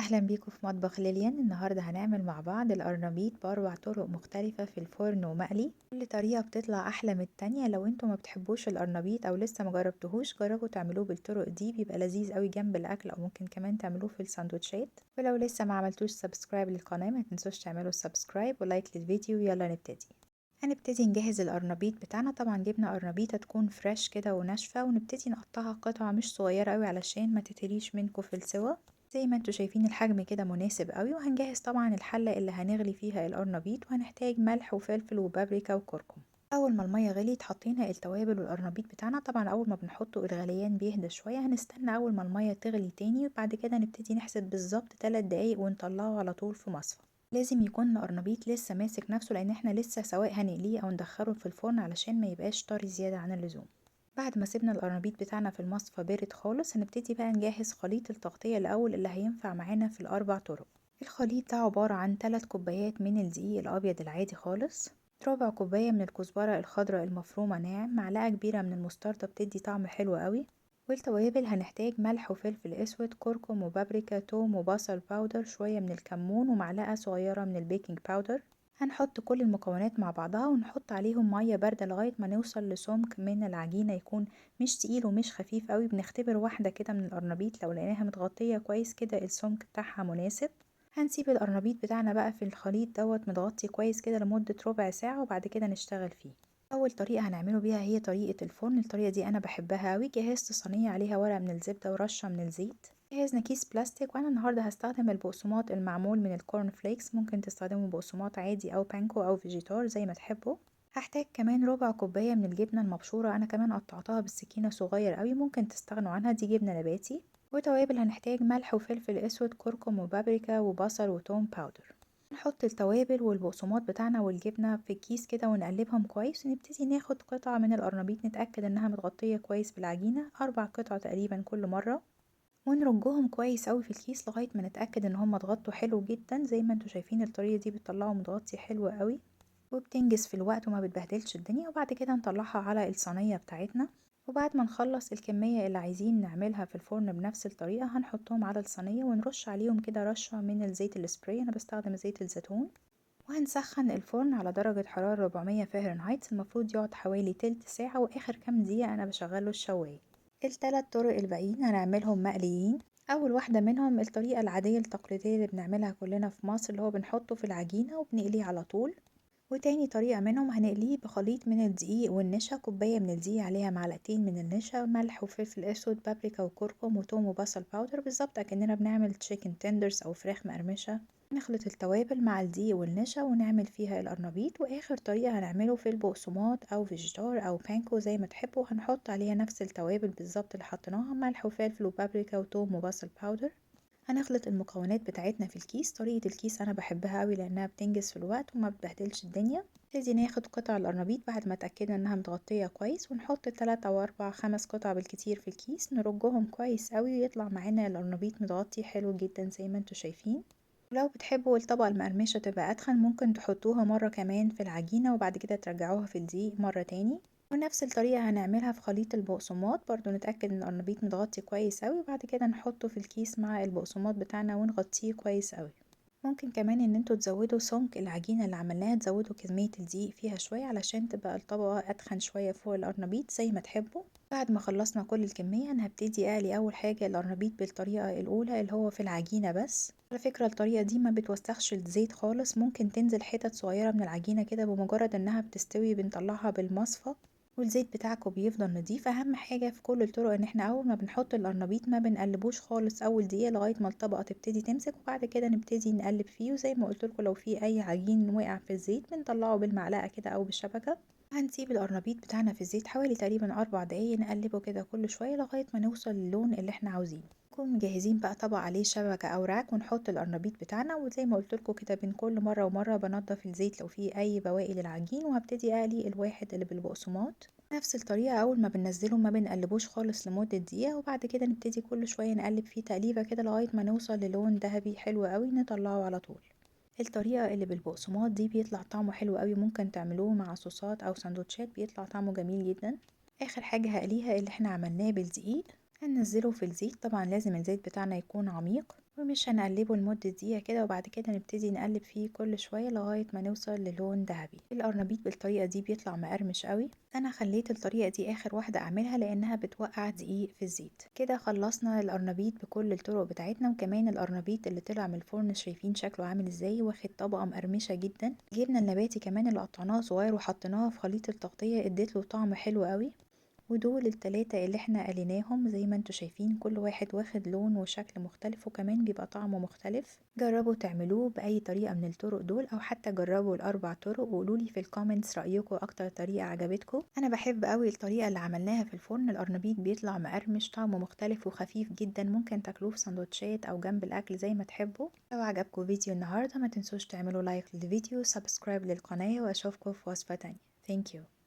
أهلا بيكم في مطبخ ليليان. النهاردة هنعمل مع بعض القرنبيط بأربع طرق مختلفة في الفرن ومقلي. كل طريقة بتطلع أحلى من التانية. لو انتوا ما بتحبوش القرنبيط أو لسه ما جربتوهوش جربوا تعملوه بالطرق دي، بيبقى لذيذ قوي جنب الأكل أو ممكن كمان تعملوه في الساندوتشات. ولو لسه ما عملتوش subscribe للقناة ما تنسوش تعملوا subscribe و like للفيديو. يلا نبتدي. هنبتدي نجهز القرنبيط بتاعنا. طبعا جبنا قرنبيطه تكون fresh كده وناشفه، ونبتدي نقطعها قطع مش صغيرة قوي علشان ما تتهريش منكم في السوا. زي ما انتوا شايفين الحجم كده مناسب قوي. وهنجهز طبعا الحلة اللي هنغلي فيها القرنبيط، وهنحتاج ملح وفلفل وبابريكا وكركم. اول ما المية غليت حطينا التوابل والقرنبيط بتاعنا. طبعا اول ما بنحطه الغليان بيهدى شوية، هنستنى اول ما المية تغلي تاني، وبعد كده نبتدي نحسب بالظبط 3 دقايق ونطلعه على طول في مصفى. لازم يكون القرنبيط لسه ماسك نفسه، لان احنا لسه سواء هنقليه او ندخله في الفرن علشان ما يبقاش طري زيادة عن اللزوم. بعد ما سيبنا القرنبيط بتاعنا في المصفى بارد خالص، هنبتدي بقى نجهز خليط التغطية الاول اللي هينفع معانا في الاربع طرق. الخليط ده عبارة عن 3 كوبايات من الدقيق الابيض العادي خالص، ربع كوباية من الكزبره الخضراء المفرومه ناعم، معلقه كبيرة من المستردة بتدي طعم حلو قوي. والتوابل هنحتاج ملح وفلفل اسود، كركم وبابريكا، توم وبصل powder، شوية من الكمون، ومعلقة صغيرة من ال baking powder. هنحط كل المكونات مع بعضها ونحط عليهم مية باردة لغاية ما نوصل لسمك من العجينة يكون مش تقيل ومش خفيف قوي. بنختبر واحدة كده من القرنبيط، لو لقيناها متغطيه كويس كده السمك بتاعها مناسب. هنسيب القرنبيط بتاعنا بقى في الخليط دوت متغطي كويس كده لمدة ربع ساعة، وبعد كده نشتغل فيه. اول طريقه هنعمله بيها هي طريقه الفرن. الطريقة دي انا بحبها قوي. جهزت صينية عليها ورقة من الزبدة ورشه من الزيت. جهزنا كيس بلاستيك، وانا النهارده هستخدم البقسماط المعمول من ال corn flakes. ممكن تستخدموا بقسماط عادي او بانكو او فيجيتار زي ما تحبوا. هحتاج كمان ربع كوباية من الجبنة المبشوره، انا كمان قطعتها بالسكينة صغير قوي، ممكن تستغنوا عنها، دي جبنه نباتي. وتوابل هنحتاج ملح وفلفل اسود، كركم وبابريكا وبصل وتوم powder. نحط التوابل والبقسماط بتاعنا والجبنة في الكيس كده ونقلبهم كويس، ونبتدي ناخد قطعة من القرنبيط نتأكد انها متغطية كويس بالعجينة، 4 قطع تقريبا كل مرة، ونرجهم كويس قوي في الكيس لغاية ما نتأكد ان هم اتغطوا حلو جدا. زي ما انتوا شايفين الطريقة دي بتطلعه متغطي حلو قوي وبتنجز في الوقت وما بتبهدلش الدنيا. وبعد كده نطلعها على الصينية بتاعتنا، وبعد ما نخلص الكمية اللي عايزين نعملها في الفرن بنفس الطريقة هنحطهم على الصينية ونرش عليهم كده رشة من الزيت السبراي، أنا بستخدم زيت الزيتون. وهنسخن الفرن على درجة حرارة 400 فahrenheit، المفروض يقعد حوالي تلت ساعة، وآخر كام دقيقة أنا بشغله الشواية. التلات طرق الباقيين هنعملهم مقليين. أول واحدة منهم الطريقة العادية التقليدية اللي بنعملها كلنا في مصر، اللي هو بنحطه في العجينة وبنقليه على طول. وتاني طريقة منهم هنقليه بخليط من الدقيق والنشا، كوباية من الدقيق عليها معلقتين من النشا، ملح وفلفل اسود، بابريكا وكركم وتوم وبصل powder، بالظبط اكننا بنعمل chicken tenders او فراخ مقرمشة. نخلط التوابل مع الدقيق والنشا ونعمل فيها القرنبيط. واخر طريقة هنعمله في البقسماط او فيجيتار او بانكو زي ما تحبوا، هنحط عليها نفس التوابل بالظبط اللي حطيناها، ملح وفلفل وبابريكا وتوم وبصل powder. هنخلط المكونات بتاعتنا في الكيس. طريقة الكيس انا بحبها قوي لانها بتنجز في الوقت وما بتبهدلش الدنيا. نبتدي ناخد قطع القرنبيط بعد ما اتأكدنا انها متغطية كويس، ونحط 3 او 4 5 قطع بالكتير في الكيس، نرجهم كويس قوي ويطلع معانا القرنبيط متغطي حلو جدا زي ما انتوا شايفين. ولو بتحبوا الطبقة المقرمشة تبقى اتخن ممكن تحطوها مرة كمان في العجينة وبعد كده ترجعوها في الدقيق مرة تاني. ونفس الطريقة هنعملها في خليط البقسماط برضو، نتأكد ان القرنبيط متغطي كويس قوي وبعد كده نحطه في الكيس مع البقسماط بتاعنا ونغطيه كويس قوي. ممكن كمان ان انتوا تزودوا سمك العجينة اللي عملناها، تزودوا كمية الدقيق فيها شوية علشان تبقى الطبقة اتخن شوية فوق القرنبيط زي ما تحبوا. بعد ما خلصنا كل الكمية انا هبتدي اقلي اول حاجة القرنبيط بالطريقة الاولى اللي هو في العجينة بس. على فكرة الطريقة دي ما بتوسخش الزيت خالص، ممكن تنزل حتت صغيرة من العجينة كده بمجرد انها بتستوي بنطلعها بالمصفى والزيت بتاعكم بيفضل نضيف. اهم حاجة في كل الطرق ان احنا اول ما بنحط القرنبيط ما بنقلبوش خالص اول دقيقة لغاية ما الطبقة تبتدي تمسك، وبعد كده نبتدي نقلب فيه. وزي ما قلت لكم لو في اي عجين وقع في الزيت بنطلعه بالمعلقة كده او بالشبكة. هنسيب القرنبيط بتاعنا في الزيت حوالي تقريبا 4 دقايق، نقلبه كده كل شوية لغاية ما نوصل للون اللي احنا عاوزينه. نكون مجهزين بقى طبق عليه شبكة او rack ونحط القرنبيط بتاعنا، وزي ما قلت لكم كده بين كل مرة ومرة بنضف الزيت لو فيه اي بواقي للعجين. وهبتدي اقلي الواحد اللي بالبقسماط نفس الطريقة، اول ما بننزله ما بنقلبوش خالص لمدة دقيقة، وبعد كده نبتدي كل شوية نقلب فيه تقليبه كده لغاية ما نوصل للون ذهبي حلو قوي نطلعه على طول. الطريقة اللي بالبقسماط دي بيطلع طعمه حلو قوي، ممكن تعملوه مع صوصات او سندوتشات بيطلع طعمه جميل جدا. اخر حاجة هقليها اللي احنا عملناه بالدقيق، هننزله في الزيت. طبعا لازم الزيت بتاعنا يكون عميق، ومش هنقلبه لمدة دقيقة كده، وبعد كده نبتدي نقلب فيه كل شوية لغاية ما نوصل للون ذهبي. القرنبيط بالطريقة دي بيطلع مقرمش قوي. انا خليت الطريقة دي اخر واحدة اعملها لانها بتوقع دقيق في الزيت. كده خلصنا القرنبيط بكل الطرق بتاعتنا، وكمان القرنبيط اللي طلع من الفرن شايفين شكله عامل ازاي، واخد طبقة مقرمشة جدا. جبنا النباتي كمان اللي قطعناها صغير وحطيناها في خليط التغطية، اديت له طعم حلو قوي. ودول التلاتة اللي احنا قليناهم زي ما انتوا شايفين، كل واحد واخد لون وشكل مختلف وكمان بيبقى طعمه مختلف. جربوا تعملوه بأي طريقة من الطرق دول، او حتى جربوا الاربع طرق وقولولي في ال comments رأيكم اكتر طريقة عجبتكم. انا بحب قوي الطريقة اللي عملناها في الفرن، القرنبيط بيطلع مقرمش، طعمه مختلف وخفيف جدا، ممكن تاكلوه في سندوتشات او جنب الاكل زي ما تحبوا. لو عجبكم فيديو النهاردة ما تنسوش تعملوا like للفيديو، subscribe للقناة، واشوفكم في وصفة تانية. Thank you.